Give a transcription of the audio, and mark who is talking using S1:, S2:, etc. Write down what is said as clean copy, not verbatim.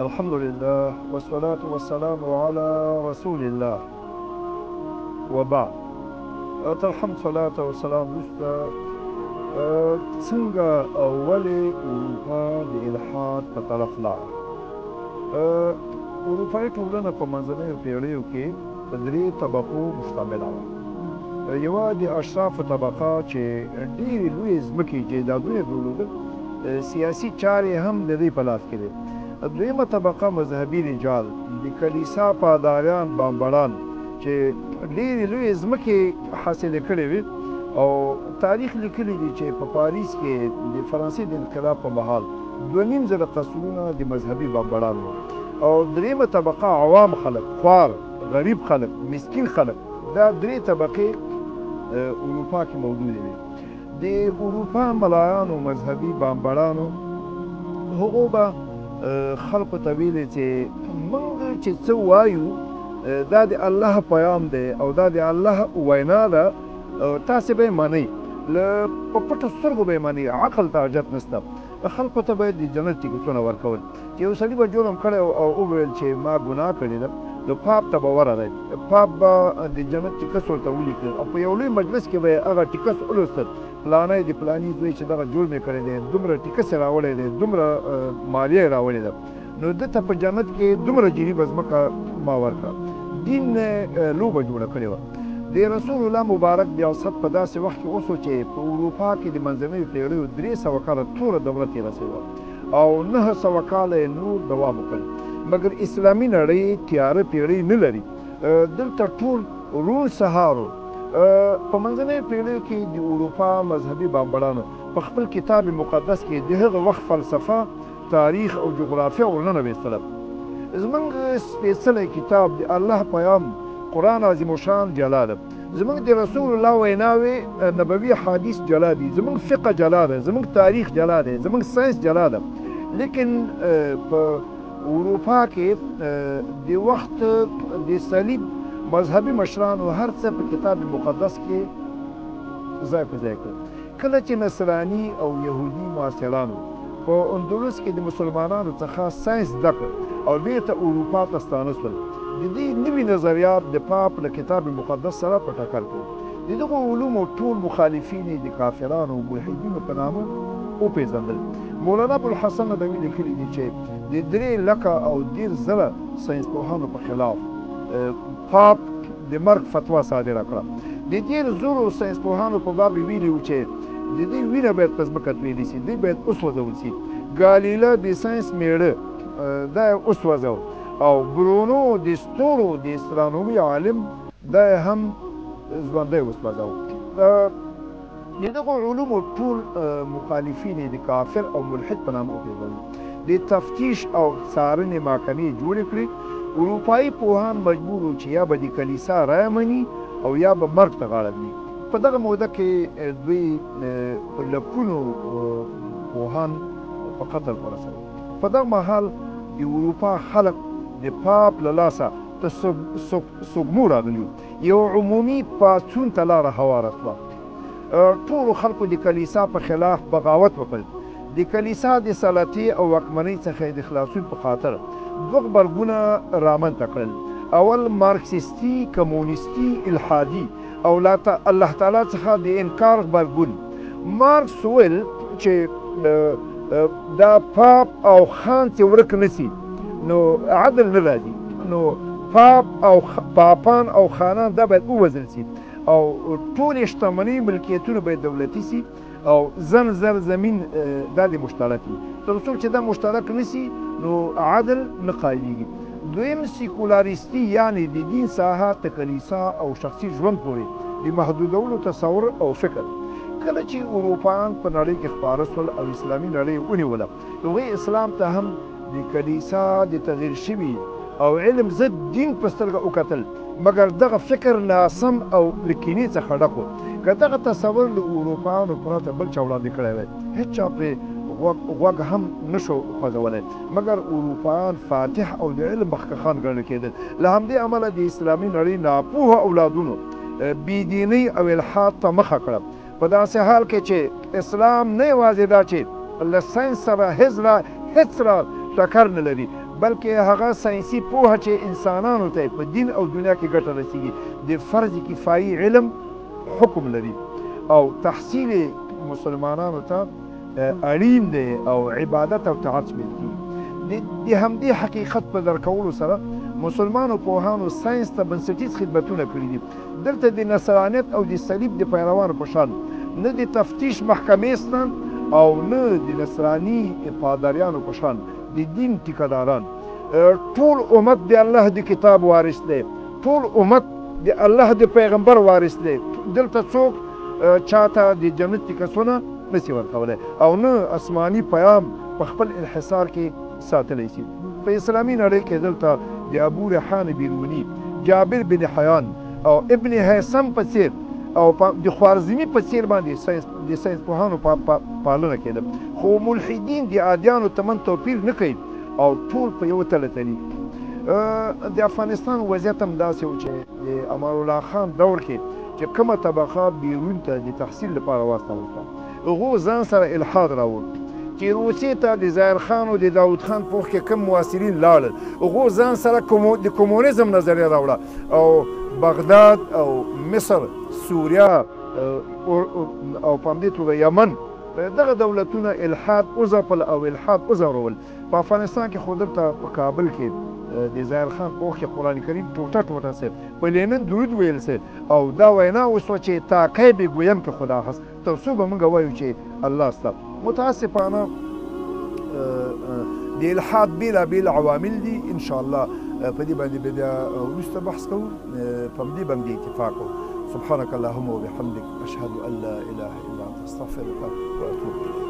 S1: الحمد لله والصلاة والسلام على رسول الله وبعد. تر حمد صلاة او سلام وروسته، څنګه او ولې اروپا د الحاد په طرف لاړه؟ اروپایي ټولنه په منځنیو پیړیو کې په درې طبقو مشتمله وه. یوه د اشرافو طبقه چې ډېرې لویې ځمکې جایدادونه یې درلودل، سیاسي چارې هم د دوی په لاس کې وې. دویمه طبقه مذهبي رجال، د کلیسا پاداریان، بامبړان چې ډېرې لویې ځمکې حاصلې کړې وې، او تاریخ لیکلي دي چې په پاریس کې د فرانسې د انقلاب په مهال 2500 قصرونه د مذهبي بامبړان وو. او درېیمه طبقه عوام خلک، خوار غریب خلک، مسکین خلک. دا درې طبقې اروپا کې موجودې وې. د اروپا ملایانو، مذهبي بامبړانو هغو به خلکو ته ویلې چې موږ چې څه وایو دا د الله پیام دی او دا د الله وینا ده، تاسې به یې منئ، له په پټو سترګو به یې منئ، عقل ته حاجت نشته. خلکو ته به د جنت ټکټونه ورکول. چې یو سړي به جرم کړی او وویل چې ما ګناه کړې ده، نو پاپ ته به ورغی، پاپ به د جنت ټکټ ورته ولیکل او په یو لوی مجلس کې به یې هغه ټکټ ولوستل، فلانی د فلاني زوی چې دغه جرم یې کړی دی، دومره ټکټ یې راوړی دی، دومره مالیه یې راوړې ده، نو ده ته په جنت کې دومره جریبه ځمکه ما ورکړه. دین لوبه جوړه کړې وه. د رسول الله مبارک بعثت په داسې وخت کې وشو چې په اروپا کې د منځنیو پیړیو 300 کاله توره دوره تېره شوې وه او 900 کاله یې نور دوام وکړ. مګر اسلامي نړۍ تیاره پیړۍ نه لري، دلته ټول روڼ سهار و. په منځنیو پیړیو کې د اروپا مذهبي بامبړانو په خپل کتاب مقدس کې د هغه وخت فلسفه، تاریخ او جغرافیه ورننویستله. زمونږ سپېڅلی کتاب د الله پیام قرآن عظیم الشان جلا ده، زمونږ د رسول الله ویناوې نبوي حدیث جلا دي، زمونږ فقه جلا ده، زمونږ تاریخ جلا دی، زمونږ ساینس جلا ده. لیکن په اروپا کې د وخت د صلیب مذهبي مشرانو هر څه په کتاب مقدس کې ځای په ځای کړل. کله چې نصراني او یهودي معاصرانو په اندلس کې د مسلمانانو څخه ساینس زده کړ او بیرته اروپا ته ستانه شول، د دې نوي نظریات د پاپ له کتاب مقدس سره په ټکر کې. د دغو علومو ټول مخالفین یې د کافرانو او ملحدینو په نامه وپېژندل. مولانا ابوالحسن ندوي لیکلي دي چې د 330,000 ساینس پوهانو په خلاف پاپ د مرګ فتوا صادره کړه. د 30,000 ساینس پوهانو په باب یې ویلي وو چې د دې وینه باید په ځمکه تویلې سي، دوی باید وسوځول سي. ګالیله د ساینس مېړه دا یې وسوځو، او برونو د ستورو د استرانومي عالم دا یې هم ژوندی وسوځاوه. د دغو علومو ټول مخالفین یې د کافر او ملحد په نامه وپېژندل. د تفتیش او څارنې محکمې جوړې کړې. اروپایي پوهان مجبور وو چې یا به د کلیسا رایه مني او یا به مرګ ته غاړه ږدي. په دغه موده کې دوی په لکونو پوهان په قتل ورسول. په دغه مهال د اروپا خلک د پاپ له لاسه ته سوګمو راغلي وو. یو عمومي پاڅون ته لاره هواره شوه. ټولو خلکو د کلیسا په خلاف بغاوت وکړ. د کلیسا د سلطې او واکمنۍ څخه یې د خلاصون په خاطر دوه غبرګونه رامنځته کړل. اول مارکسیستي، کمونیستي، الحادي او الله تعالی څخه د انکار غبرګون. مارکس ویل چې دا پاپ او خان چې ورک نه سي نو عدل نه راځي، نو پاپ او پاپان او خانان دا باید ووژل سي او ټولې شتمنۍ ملکیتونه باید دولتي سي او زن زر زمین دا دې مشترک وي. تر څو چې دا مشترک نه سي نو عدل نه قایلېږي. دویم سیکولاریستي، یعنې د دین ساحه تر کلیسا او شخصي ژوند پورې د محدودولو تصور او فکر. کله چې اروپایان په نړۍ کې خپاره شول او اسلامي نړۍ ونیوله، هغوی اسلام ته هم د کلیسا د تغییر شوي او علم ضد دین په سترګه وکتل، مګر دغه فکر ناسم او له کینې څخه ډک و. که دغه تصور له اروپایانو پرته بل چا وړاندې کړی وای، هېڅ چا پرې غوږ هم نشو خوځولی. مګر اروپایان فاتح او د علم مخکښان ګڼل کېدل. له همدې امله د اسلامي نړۍ ناپوهه اولادونو بېدینۍ او الحاد ته مخه کړه، په داسې حال کې چې اسلام نه یوازې دا چې له ساینس سره هېڅ راز ټکر نه لري، بلکې هغه ساینسي پوهه چې انسانانو ته په دین او دنیا کې ګټه رسیږي د فرض کفایي علم حکم لري او تحصیل مسلمانانو ته اړین دی او عبادت او طاعت شمېرل کېږي. د همدې حقیقت په درک کولو سره مسلمانو پوهانو ساینس ته بنسټیز خدمتونه کړي دي. دلته د نصرانیت او د صلیب د پیروانو په شان نه د تفتیش محکمې سته او نه د نصراني پادریانو په شان د دین ټیکهداران. ټول امت د الله د کتاب وارث دی، ټول امت د الله د پیغمبر وارث دی. دلته څوک چاته د جنت ټیکسونه نسي ورکولی او نه آسماني پیام په خپل انحصار کې ساتلی سي. په اسلامي نړۍ کې دلته د ابو ریحان بیروني، جابر بن حیان او ابن هیثم په څیر او د خوارزمي په څیر باندې د ساینس پوهانو پالنه کېده، خو ملحدین د عادیانو ترمنځ توپیر نه کوي او ټول په یوه تله تلي. د افغانستان وضعیت هم داسې و چې د امان الله خان دور کې چې کومه طبقه بیرون ته د تحصیل لپاره واستول شوه، هغو ځان سره الحاد راوړ چې روسیې ته د ظاهر خان او د داود خان په وخت کې کوم محصلین لاړل، هغو ځان سره د کمونیزم نظریه راوړه او بغداد او مصر، سوریا او په همدې توګه یمن دغه دولتونه الحاد وځپل او الحاد وځورول. په افغانستان کې خو دلته په کابل کې د ظاهر خان په وخت کې قرآن کریم ټوټه ټوټه سه، په لینن درود ویل سه او دا وینا وسوه چې تا کی به ګویم که خدا هست، تر څو به موږ وایو چې الله سته. متاسفانه د الحاد بېلابېل عوامل دي، انشاءالله په دې باندې به بیا وروسته بحث کوو، په همدې باندې اتفاق کوو. سبحانك اللهم وبحمدك، أشهد أن لا إله إلا أنت، أستغفرك وأتوب إليك.